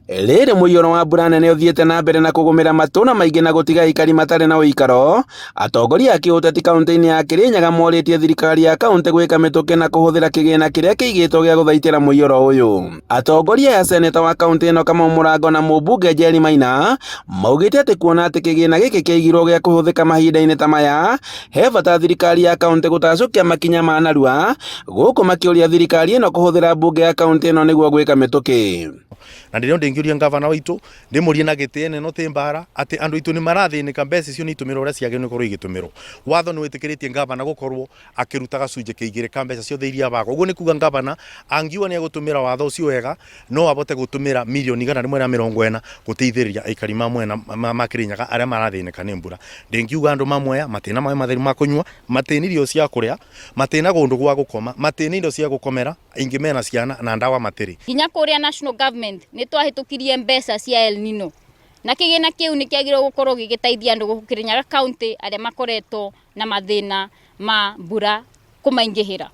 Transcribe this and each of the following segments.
Rĩrĩ mũiyũro wa mbura nene ũthiĩte na mbere na kũgũmĩra matũũra maingĩ na gũtiga aikari matarĩ na ũikaro, atongoria a kĩũteti kaunti-inĩ ya Kĩrĩnyaga morĩtie thirikari ya kaunti gwĩka mĩtũkĩ na kũhũthĩra kĩgĩna kĩrĩa kĩigĩtwo gĩa gũthaitĩra mũiyũro ũyũ. Atongoria aya seneta wa kaunti ĩno Kamau Mũrango na mũmbunge Njeri Maina maugĩte atĩ kuona atĩ kĩgĩna gĩkĩ kĩaigirwo gĩa kũhũthĩka mahinda-inĩ ta maya, he bata thirikari ya kaunti gũtacũkia makinya ma narua, gũkũ makĩũria thirikari ĩno kũhũthĩra mbunge ya kaunti ĩno nĩguo gwĩka mĩtũkĩ. Na ndĩrĩ ndĩngĩũria ngavana waitũ ndĩmũrie na gĩtĩo ĩno ti mbara atĩ andũ aitũ nĩ marathĩnĩka, mbeca icio nĩ itũmĩrwo ũrĩa ciagĩrĩirwo nĩ gũkorwo igĩtũmĩrwo. Watho nĩ wĩtĩkĩrĩtie ngavana gũkorwo akĩruta gacunjĩ kĩa igĩrĩ ka mbeca ciothe iria abangwo. Ũguo nĩ kuga ngavana angiuga nĩ egũtũmĩra watho ũcio wega, no abote gũtũmĩra mirioni 140 gũteithĩrĩria aikari ma mwena ma Kĩrĩnyaga arĩa marathĩnĩka nĩ mbura. Ndĩngiuga andũ ma Mwea matĩna maĩ matheru ma kũnyua, matĩna irio cia kũrĩa, matĩna kũndũ gwa gũkoma, matĩna indo cia gũkomera, aingĩ mena ciana na ndawa matĩrĩ. Nginya kũrĩa national government nĩ twahĩtũkirie mbeca cia El Nino na kĩgĩna kĩu nĩ kĩagĩrĩirwo gũkorwo gĩgĩteithia andũ gũkũ Kĩrĩnyaga county arĩa makoretwo na mathĩna ma mbura kũmaingĩhĩra.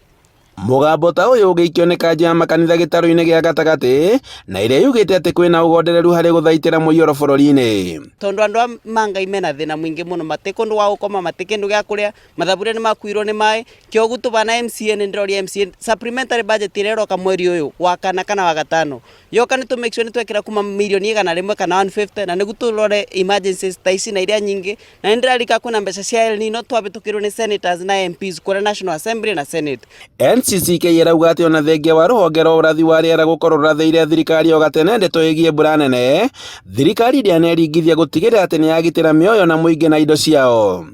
Mũgambo ta ũyũ ũgĩikio nĩ kanjũ ya makanitha gĩtarũ-inĩ gĩa gatagatĩ na ĩrĩa yugĩte atĩ kwĩna ũgondereru harĩ gũthaitĩra mũiyũro bũrũri-inĩ. Tondũ andũ a ma Ngai mena thĩna mũingĩ mũno, matĩ kũndũ gwa gũkoma, matĩ kĩndũ gĩa kũrĩa, mathaburia nĩ makuirwo nĩ maĩ, kĩoguo tũbana MCA nĩ ndĩroria MCA supplementary budget ĩrĩa ĩroka mweri ũyũ wa kana kana wa gatano, yoka nĩ tũ make sure nĩ twekĩra kuma mirioni 100 kana 150 na nĩguo tũrore emergencies ta ici na iria nyingĩ. Na nĩ ndĩrarika kwĩna mbeca cia El Nino twabĩtũkĩirwo nĩ senators na MPs kũrĩa National Assembly na Senate. NCCK ĩrauga atĩ ona thengia wa rũhonge rwa ũrathi wa rĩera gũkorwo rũrathĩire thirikari o gatene ndeto ĩgiĩ mbura nene, thirikari ndĩaneringithia gũtigĩrĩra atĩ nĩyagitĩra mĩoyo na mũingĩ na indo ciao.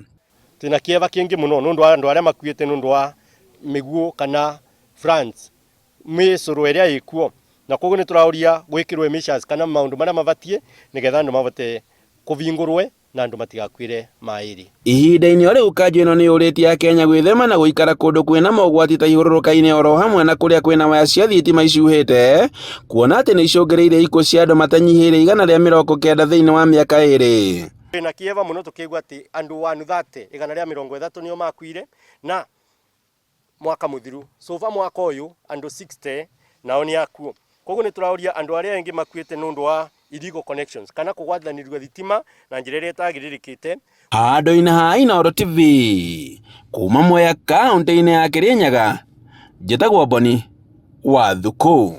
Twĩna kĩeva kĩingĩ mũno nĩ ũndũ wa andũ arĩa makuĩte nĩ ũndũ wa mĩguũ kana floods, mĩcũrũ ĩrĩa ĩkuo, na koguo nĩ tũraũria gwĩkĩrwo measures kana maũndũ marĩa mabatiĩ nĩgetha andũ mahote kũbingũrwe na andũ matigakuĩre maĩ-rĩ. Ihinda-inĩ o rĩu kanjũ ĩno nĩ yũrĩtie akenya gwĩthema na gũikara kũndũ kwĩna mogwati ta ihũrũrũka-inĩ oro hamwe na kũrĩa kwĩna waya cia thitima icuhĩte, kuona atĩ nĩ icũngĩrĩirie ikuũ cia andũ matanyihĩire 190 thĩinĩ wa mĩaka ĩrĩ. Twĩna kĩeva mũno tũkĩigua atĩ andũ 130, 130 nĩo makuire na mwaka mũthiru. So far mwaka ũyũ andũ 60 nao nĩ akuũ. Koguo nĩ tũraũria andũ arĩa angĩ makuĩte nĩ ũndũ wa illegal connections kana kũgwatanĩrio thitima na njĩra ĩrĩa ĩtagĩrĩrĩkĩte. Handũ-inĩ ha Inooro TV, kuma Mwea kaũntĩ-inĩ ya Kĩrĩnyaga, njĩtagwo Boni wa Thukũ.